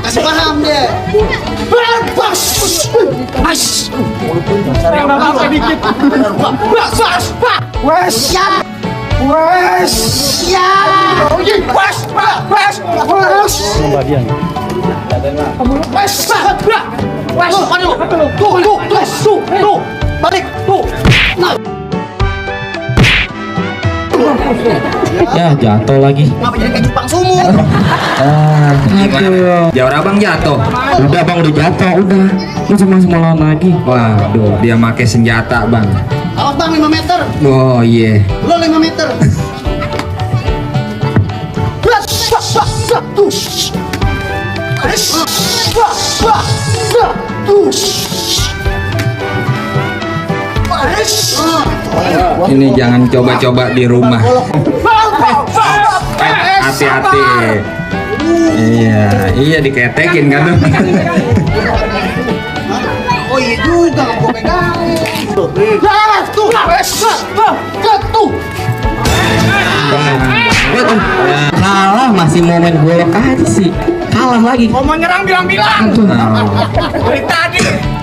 Kasih paham dia. Bas. As. Apa dikit. Bas. Wes. Ya. Wes. Ya. Wes. Wes. Wes. Pembadian. Wes. Wes. Tuh. Balik. Tuh. Nah. Ya jatuh lagi. Ngapa jadi kayak Jepang sumur? Aduh. Jawar abang jatuh. Udah bang udah jatuh udah. Lu cuma lawan lagi. Waduh, dia pakai senjata bang. Awas bang 5 meter. Oh iya. Lo 5 meter. Ini jangan coba-coba di rumah. Hati-hati. Iya diketekin kan tuh. Oh iya juga gue pegangin. Tuh. Kalah masih mau main golok aja sih. Kalah lagi. Mau nyerang bilang-bilang. Dari tadi.